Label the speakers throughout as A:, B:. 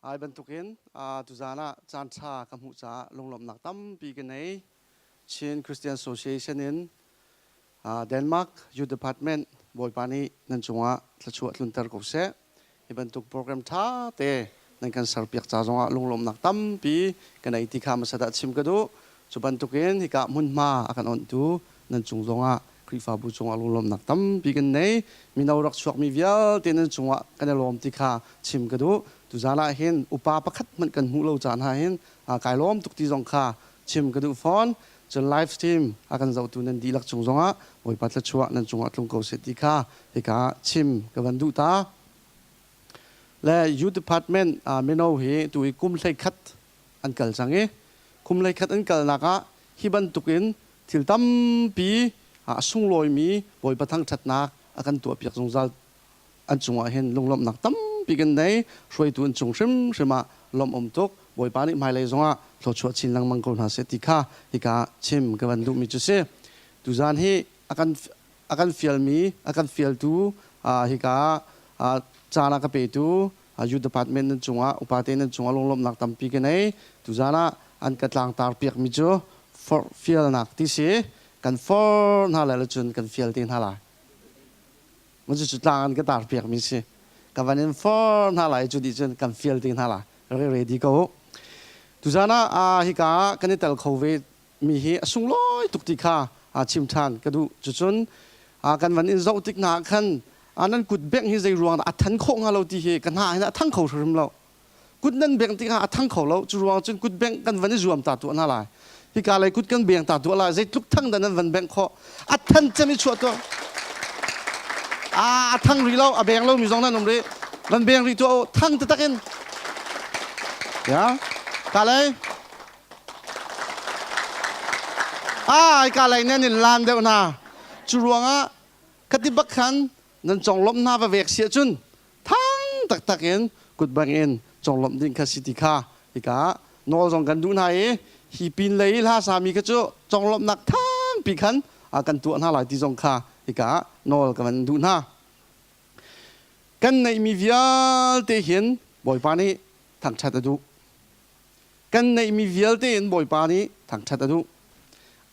A: Ai bantukin tuzaan ah caanṭha ka hmuh caah lunglawmhnak tampi ka nei. Chin Christian Association in Denmark Youth Department Bawipa nih nan cungah thluachuah tlunter ko seh. Hi bantuk program ṭha te nan kan serpiak ca zongah lunglawmhnak tampi ka nei ti kha hmasa dah chim ka duh. Cu bantukin hika hmunhma a kan onhtu nan cung zongah Khrihfabu cungah lunglawmhnak tampi kan nei. Mino rak chuakmi vialte nan cungah kan i lawm ti kha chim ka duh. Tuzaan ah hin upa pakhat hmanh kan hmuh lo caan ah hin kai lawm tuk ti zong kha chim ka duh fawn. Cun live stream a kan zohtu nan dihlak cung zongah Bawipa thluachuah nan cungah tlung ko seh ti kha hika chim ka van duh ta. Le youth department mino hi tu i kum 11 an kal cang i kum 11 an kalnak ah hi bantukin thil tampi a sunglawimi Bawipa thangṭhatnak a kan tuahpiak zungzal an cungah hin lunglawmhnak tampi kan nei. Hruaitu an cung hrimhrim ah lawmh um tuk. Bawipa nih hmailei zongah thluachuah chin lengmang ko hna seh ti kha hika chim ka van duhmi cu si. Tuzaan hi a kan fialmi a kan fialtu hika caan a ka petu youth department nan cungah upate nan cungah lunglawmhnak tampi ka nei. Tuzaan ah an ka tlangtar piakmi cu forh fialnak ti si. Kan for hna lai lo cun kan fial te hna lai. Cucu tlang an ka tar piakmi si. Ka van in for hna lai cu dih cun kan fial te hna lai. Ready ko. Tuzaan ah hika ah kan i tel kho ve mi hi a sunglawi tuk ti kha chim ṭhan ka duh. Cucun kan van in zoh tik hna ah khan nan kut bengh hi zei ruang dah a than khawh hnga lo ti hi ka hna hin a thang kho hrim lo. Kut nan bengh tikah a thang kho lo. Cu ruang cun kut bengh kan van i zuam ta tuah hna lai. Hika lei kut kan beng ta tuah lai. Zeitluk thang dah nan van bengh khawh? A than cem i chuah tuah. A thang rih lo, a beng lomi zong nan um rih. Van beng rih tuah u, thang taktak in. Ya, ka lei. Ai, ka lei nan in lan deuh hna. Cu ruangah khati bak khan nan conglawmh hna va vek si ahcun thang taktak in kutbang in conglawmh ding kha si ti kha hika nawl zong kan duh hna i hi pin lei hla sami kha cu conglawmhnak thangpi khan kan tuah hna lai ti zong kha hika nawl ka van duh hna. Kan neihmi vialte hin Bawipa nih thangṭhat a duh. Kan neihmi vialte in Bawipa nih thangṭhat a duh.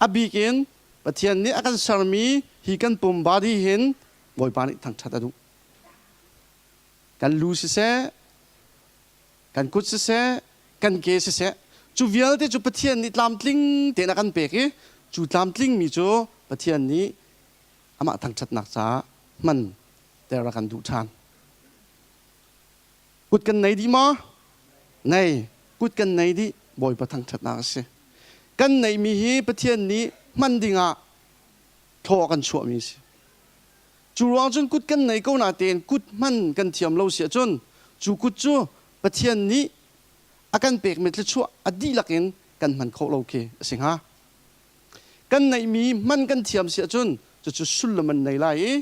A: A bik in Pathian nih a kan sermi hi kan pum body hin Bawipa nih thangṭhat a duh. Kan lu siseh, kan kut siseh, kan ke siseh, cu vialte cu Pathian nih tlamtling tein a kan pek i cu tlamtlingmi cu Pathian nih amah thangṭhatnak caah hman ter a kan duh ṭhan. Kut kan nei dih maw? Nei. Kut kan nei dih. Bawipa thangṭhatnak a si. Kan neihmi hi Pathian nih hman dingah thaw a kan chuahmi a si. Cu ruang cun kut kan nei ko natein kut hman kan thiam lo si ahcun cu kut cu Pathian nih a kan pekmi thluachuah a dihlak in kan hman khawh lo khi a si hnga. Kan neihmi hman kan thiam si ahcun cucu sullam an nei lai i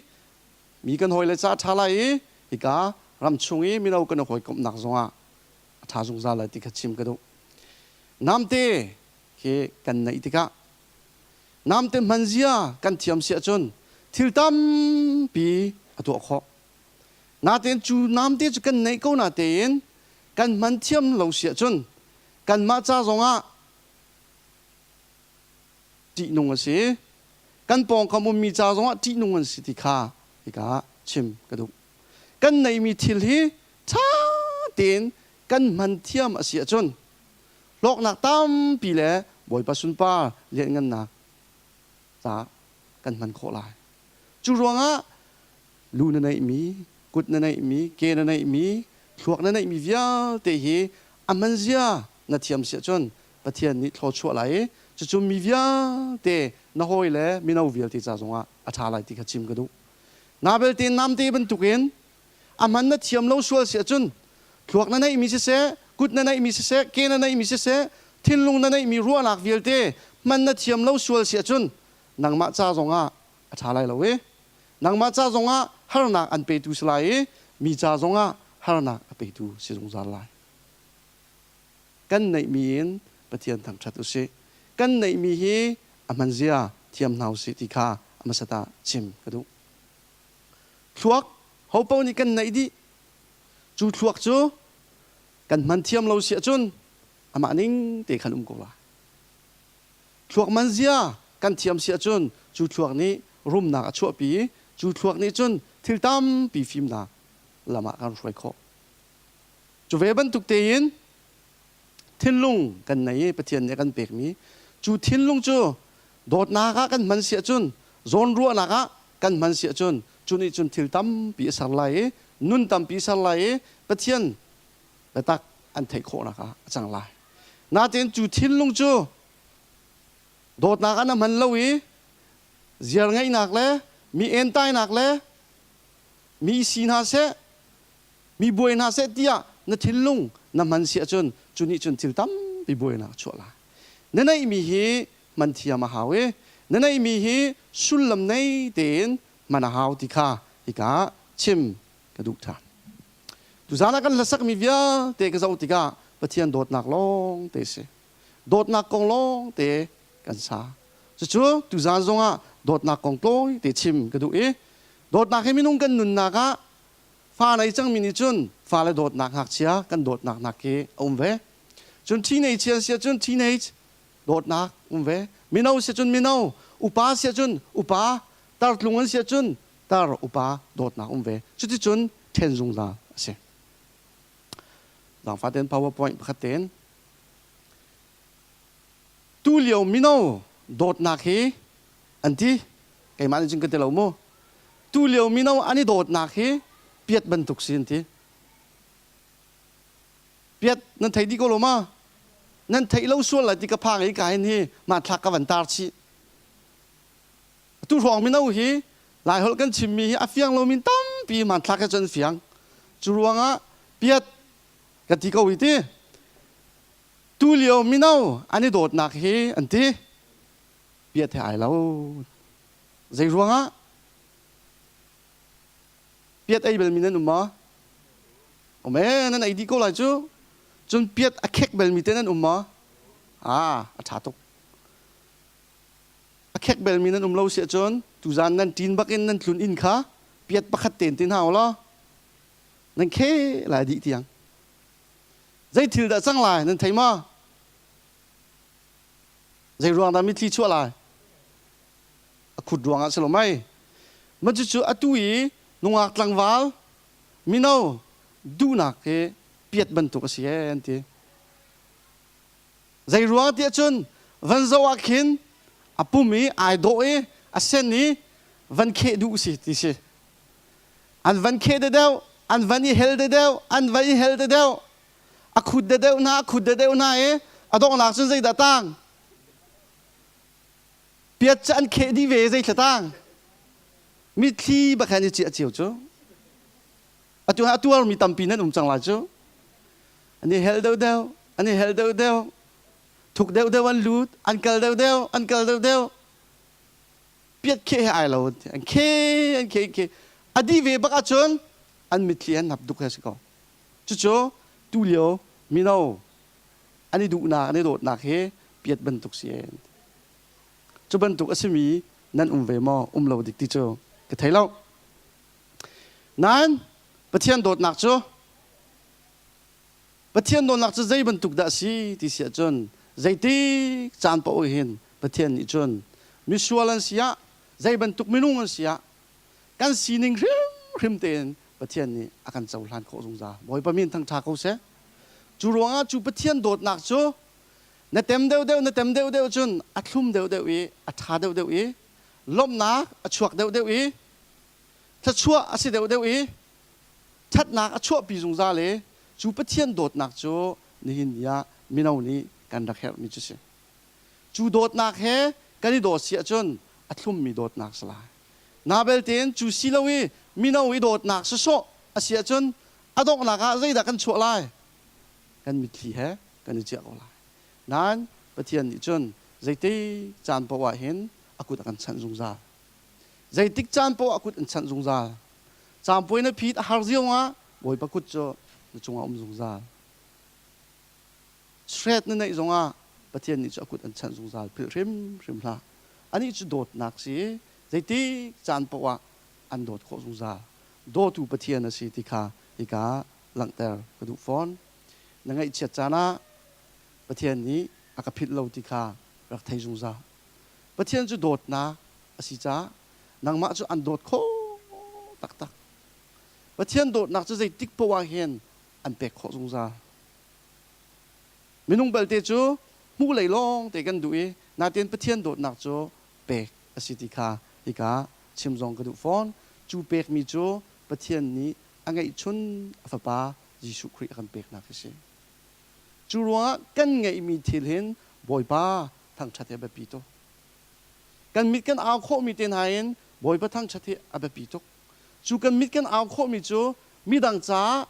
A: mi kan hawile ca a ṭha lai i hika ram chung i mino kan i hawikomhnak zongah a ṭha zungzal lai ti kha chim ka duh. Namte khi kan neih tikah Namte hmanzia kan thiam si ahcun thil tampi a tuah khawh. Natein cu namte cu kan neih ko natein kan hman thiam lo si ahcun kanmah ca zongah ṭihnung a si. Kan pawngkam ummi ca zongah ṭihnung an si ti kha hika ah chim ka duh. Kan neihmi thil hi ṭha tein kan hman thiam a si ahcun hlawknak tampi le Bawipa sunpar lianhngannak caah kan hman khawh lai. Cu ruangah lu na neihmi, kut na neihmi, ke na neihmi, thluak na neihmi vialte hi a hmanzia na thiam si ahcun Pathian nih thluachuah lai i cucu mi vialte na hawi le mino vialte ca zongah a ṭha lai ti kha chim ka duh. Na belte namte bantukin a hman na thiam lo sual si ahcun thluak na neihmi siseh, kut na neihmi siseh, ke na neihmi siseh, thinlung na neihmi ruahnak vialte hman na thiam lo sual si ahcun nangmah ca zongah a ṭha lai lo i nangmah ca zongah harnak an petu si lai i mi ca zongah harnak a petu si zungzal lai. Kan neihmi in Pathian thangṭhat u sih. Kan neihmi hi a hmanzia thiam hna u sih ti kha a hmasat ah chim ka duh. Thluak hopaoh nih kan neih dih. Cu thluak cu Kan hman thiam lo si ahcun amah ning te khan um ko lai. Thluak man zia kan thiam si ahcun cu thluak nih rumnak a chuahpi i cu thluak nih cun thil tampi fimnak lam ah kan hruai khawh. Cu ve bantuk tein thinlung kan nei i Pathian nih a kan pekmi cu thinlung cu dawtnak ah kan hman si ahcun zawnruahnak ah kan hman si ahcun cu nih cun thil tampi a ser lai i nun tampi a ser lai i Pathian biatak an theih khawhnak ah a cang lai. Nain cu thinlung cu dawtnak ah na hman lo i ziar ngeihnak le mi entainak le mi si hna seh mi buai hna seh tiah na thinlung na hman si ahcun cu nih cun thil tampi buainak a chuah lai. Na neihmi hi hman thiam a hau i na neihmi hi sullam nei tein hman a hau ti kha hika chim ka duh ṭhan. Tuzaan ah kan hlasakmi vialte ka zoh tikah Pathian dawtnak lawng te si. Dawtnak kong lawng te kan sa. Cucu tuzaan zongah dawtnak kong tawi te chim ka duh i dawtnak hi minung kan nunnak ah fa nei cangmi nih cun fale dawtnak ngakchia kan dawtnak nak hi a um ve. Cun teenage an si ahcun teenage dawtnak um ve. Mino si ahcun mino, upa si ahcun upa, tartlung an si ahcun tar upa dawtnak um ve. Cuticun ṭhen zungzal a si. Zaangfah tein PowerPoint pakhat tein tu lio mino dawtnak hi an ti keimah nih cun ka ti lo mu tu lio mino an i dawtnak hi piat bantuk si an ti piat nan thei dih ko lo ma nan theih lo sual lai ti ka phang i ka hin hi hmanthlak ka van tar chih Tu hrawng mino hi Laiholh kan chimmi hi a fiang lomi tampi hmanthlak he cun fiang. Cu ruangah piat ka ti ko hi ti. Tu lio mino an i dawtnak hi an ti. Piat he ai lo. Zei ruangah? Piat ei belmi nan um maw? Um ee, nan ei dih ko lai cu. Cun piat a khek belmi te nan um maw? Ah, a ṭha tuk. A khek belmi nan um lo si ahcun tuzaan nan ṭin bakin nan tlun inn kha piat pakhat tein ti hna u law nan khe lai dih tiang. Zei thil dah cang lai nan thei maw? Zei ruang dah mitthli chuah lai? A khut ruangah si lo mei. Mah cucu atu i nungak tlangval mino duhnak hi piat bantuk a si ee an ti. Zei ruang tiah cun van zoh ah khin a pum i ai dawh i a sen i van kheh duh si ti si. An van kheh deuh, an van i hel deuh, an van i hel deuh, a khut deuh hna, a khut deuh hna i a donghnak cun zeidah tang? Piat cu an kheh dih ve zei thla tang? Mitthli bak han i ciah cio cu. Atu a tuarmi tampi nan um cang lai cu. An i hel deuhdeuh, an i hel deuhdeuh, thuk deuhdeuh an lut, an kal deuhdeuh, an kal deuhdeuh. Piat kheh he ai lo, an khe, an khe, an khe. A dih ve bak ahcun an mitthli an hnap duk he si ko. Cucu tulio mino an i duhnak, an i dawtnak hi piat bantuk si en. Cu bantuk a simi nan um ve maw, um lo dik ti cu ka thei lo. Nain Pathian dawtnak cu Pathian dawtnak cu zei bantuk dah a si ti si ahcun zeitik caan paoh hin Pathian nih cun misual an si ah zei bantuk minung an si ah kan sining hrimhrim tein Pathian nih a kan cohlan khawh zungzal. Bawipa min thangṭha ko seh. Cu ruangah cu Pathian dawtnak cu na tem deuhdeuh na tem deuhdeuh cun a thlum deuhdeuh i a ṭha deuhdeuh i lawmhnak a chuak deuhdeuh i thluachuah a si deuhdeuh i ṭhatnak a chuahpi zungzal i cu Pathian dawtnak cu nihin ni ah mino nih kan rak herhmi cu si. Cu dawtnak he kan i dawt si ahcun a thlummi dawtnak si lai. Na belte cu si lo i mino i dawtnak sawsawh a si ahcun a donghnak ah zeidah kan chuah lai? Kan mitthli he kan i ciah ko lai. Nain Pathian nih cun zeitik caan paoh ah hin a kut a kan chanh zungzal. Zeitik caan paoh a kut an chanh zungzal. Caampuai na phit a har zio ah Bawipa kut cu na cungah um zungzal. Hret na neih zongah Pathian nih cu a kut an chanh zungzal philh hrimhrim hlah. Anih cu dawtnak si zeitik caan paoh ah an dawt khawh zungzal. Dawtu Pathian a si ti kha hika langhter ka duh fawn. Na ngaihchiat caan ah Pathian nih a ka philh lo ti kha rak thei zungzal. Pathian cu dawtnak a si caah nangmah cu an dawt khawh taktak. Pathian dawtnak cu zeitik poah ah hin an pek khawh zungzal. Minung belte cu hmuh lei lawng te kan duh i nain Pathian dawtnak cu pek a si ti kha hika chim zong ka duh fawn. Cu pekmi cu Pathian nih a ngeihchun a fapa Jesuh Khrih a kan peknak hi si. Cu ruangah kan ngeihmi thil hin Bawipa thangṭhat hi a biapi tuk. Kan mit kan au khawhmi te hna in Bawipa thangṭhat hi a biapi tuk. Cu kan mit kan au khawhmi cu midang caah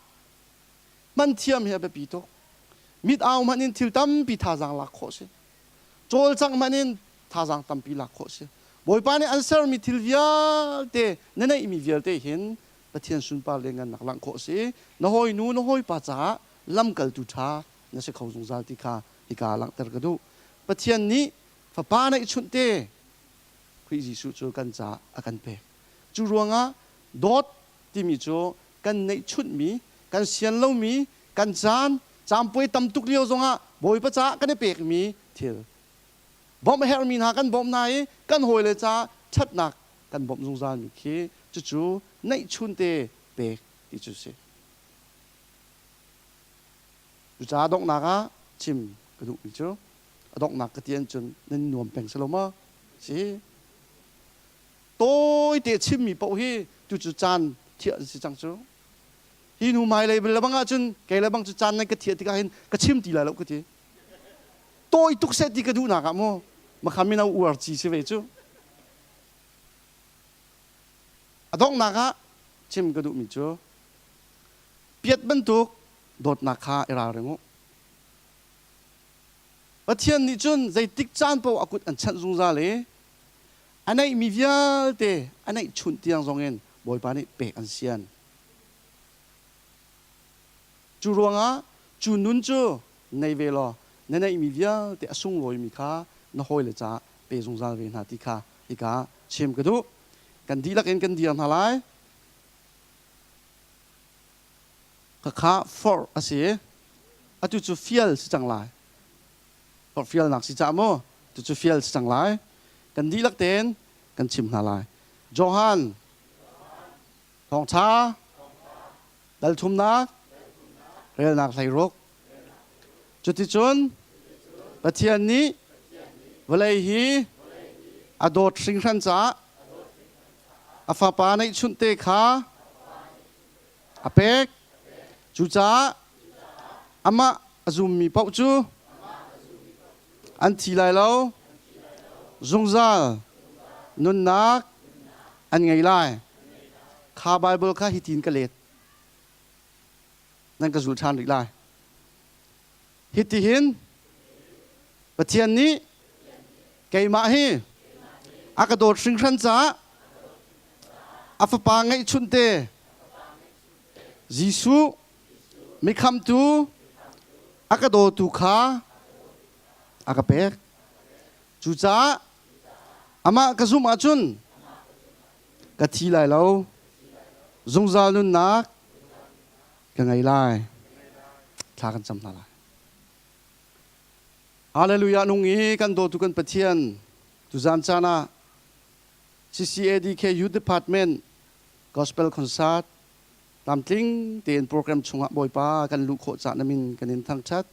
A: hman thiam hi a biapi tuk. Mit au hmanh in thil tampi thazaang lak khawh si. Cawlcangh hmanh in thazaang tampi lak khawh si. Bawipa nih an sermi thil vialte na neihmi vialte hin Pathian sunpar le ngannak langh khawh si. Na hawinu na hawipa caah lamkaltu ṭha na si kho zungzal ti kha hika ah langhter ka duh. Pathian nih fapa neihchunh te Khrih Jesuh cu kan caah a kan pek. Cu ruangah dawt timi cu kan neihchunhmi, kan sian lomi, kan caan, caampuai tam tuk lio zongah Bawipa caah kan i pekmi thil. Bawmh a herhmi hna kan bawmh hna i kan hawile caah ṭhatnak kan bawmh zungzalmi khi cucu neihchun te pek ti cu si. Cucaah donghnak ah chim ka duhmi cu a donghnak ka ti ahcun nan nuam peng si lo maw? Si. Tawite chimmi paoh hi tucu caan thiah an si cang cu. Hi hnu hmailei le bang ahcun kei le bang cu caan nan ka thiah tikah hin ka chim ti lai lo ka ti. Tawi tuk seh ti ka duhnak ah mu makha mino uar ci si ve cu. A donghnak ah chim ka duhmi cu piat bantuk dawtnak kha i ralring u. Pathian nih cun zeitik caan paoh a kut an chanh zungzal i a neihmi vialte a neihchunh tiang zongin Bawipa nih pek an sian. Cu ruangah cu nun cu nei ve law na neihmi vialte a sunglawimi kha na hawile caah pe zungzal ve hna ti kha hika chim ka duh. Kan dihlak in kan dir hna lai. Khakha forh a si. Atu cu fial si cang lai. Forh fialnak si cah mu. Cucu fial si cang lai. Kan dihlak tein kan chim hna lai. Johan thawngṭha dal thumnak relnak 16. Cuticun Pathian nih vawlei hi a dawt hringhran caah a fapa neihchunhte kha a pek. Cucaah amah a zummi paoh cu an thi lai lo, zungzal nunnak an ngei lai. Kha Baibal kha hitin ka let. Nan ka zul ṭhan rih lai. Hitihin Pathian nih keimah hi a ka dawt hringhran caah a fapa ngeihchunhte Jesuh mikhamtu a ka dawtu kha a ka pek. Cucaah amah ka zumh ahcun ka thi lai lo, zungzal nunnak ka ngei lai. Thla kan cam hna lai. Hallelujah nung i kan dawtu kan Pathian tuzan caan ah CCADK Youth Department Gospel Concert tlamtling tein program chungah Bawipa kan luh khawh cah na min kan in thangṭhat.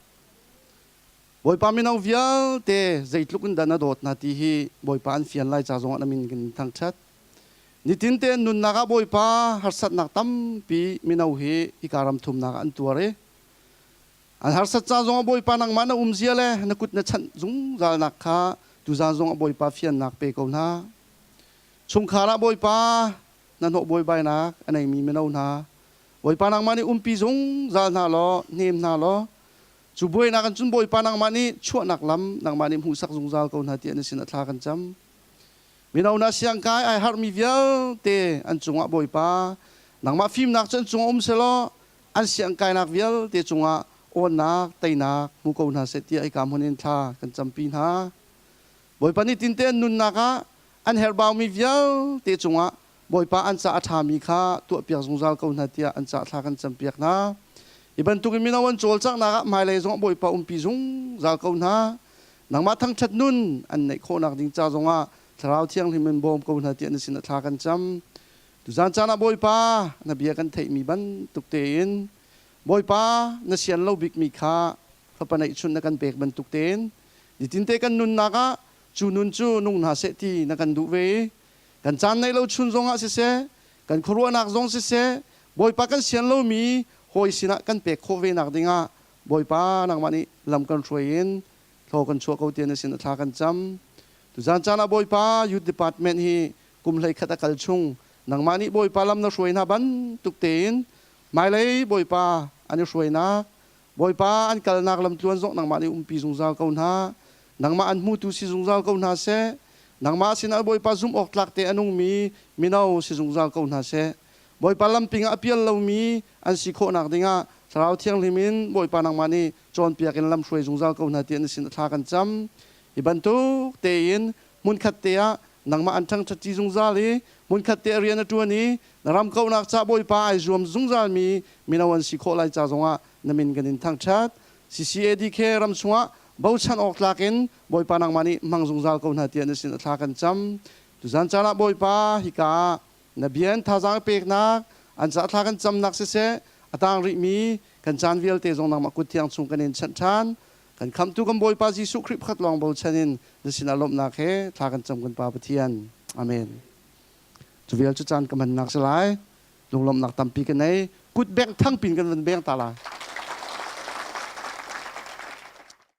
A: Bawipa mino vialte zeitluk in dah na dawt hna ti hi Bawipa an fian lai ca zongah na min kan in thangṭhat. Nitin tein nunnak ah Bawipa harsatnak tampi mino hi hika ram thumnak ah an tuar i an harsat ca zongah Bawipa nangmah na umzia le na kut na chanh zungzalnak kha tuzan zongah Bawipa fiannak pe ko hna. Chungkhar ah Bawipa na hnawh buaibainak a neimi mino hna Bawipa nangmah nih umpi zungzal hna law hnem hna law cu buainak in cun Bawipa nangmah nih chuahnak lam nangmah nih hmuhsak zungzal ko hna tiah na sin ah thla kan cam. Mino hna siangkai ai harhmi vialte an cungah Bawipa nangmah fimnak cu an cungah um selaw an siangkainak vialte cungah awnnak teinak hmu ko hna seh tiah hika hmun in thla kan campi hna. Bawipa nih tinte an nunnak ah an herhbaumi vialte cungah Bawipa an ca a ṭhami kha tuahpiak zungzal ko hna tiah an ca thla kan campiak hna. Hi bantukin mino an cawlcanghnak ah hmailei zongah Bawipa umpi zungzal ko hna. Nangmah thangṭhat nun an neih khawhnak ding ca zongah Thlarau Thianghlim in bawm ko hna tiah na sinah thla kan cam. Tuzan caan ah Bawipa, na bia kan theihmi bantuk tein Bawipa, na sian lo bikmi kha fapa neihchun na kan pek bantuk tein nitinte kan nunnak ah cu nun cu nung hna seh ti na kan duh ve i kan caan neih lo chun zongah siseh, kan khuaruahnak zong siseh, Bawipa kan sian lomi hawi sinah kan pek khawh ve nak dingah Bawipa nangmah nih lam kan hruai in thlaw kan chuah ko tiah na sin a thla kan cam. Tuzan caan ah Bawipa Youth Department hi kum 11 a kal chung nangmah nih Bawipa lam na hruai hna bantuk tein hmailei Bawipa an i hruainak Bawipa an kalnak lamtluan zong nangmah nih umpi zungzal ko hna. Nangmah an hmutu si zungzal ko hna seh. Nangmah sinah Bawipa zumh awk tlak te a nungmi mino si zungzal ko hna seh. Bawipa lamping ah a pial lomi an si khawhnak dingah Thlarau Thianghlim in Bawipa nangmah nih cawnpiak in lamhruai zungzal ko hna tiah na sin a thla kan cam. Hi bantuk tein hmunkhat te ah nangmah an ṭhangṭhatṭi zungzal i hmunkhat te ah rian a ṭuan i na ram kauhnak ca Bawipa ai zuam zungzalmi mino an si khawh lai ca zongah na min kan in thangṭhat. CCADK ram chungah bochan awk tlak in Bawipa nangmah nih hmang zungzal ko hna tiah na sin a thla kan cam. Tuzan caan ah Bawipa hika ah na bia in thazaang peknak an ca thla kan camnak siseh a tang rihmi kan caan vialte zong nangmah kut thiang chung kan in chanh ṭhan. Kan khamhtu kan Bawipa Jesuh Khrih pakhat lawng bochan in na sinah lawmhnak he thla kan cam kan Pa Pathian. Amen. Cu vial cu caan ka hmannak si lai. Lunglawmhnak tampi ka nei. Kut bengh thangpin kan van beng ta lai.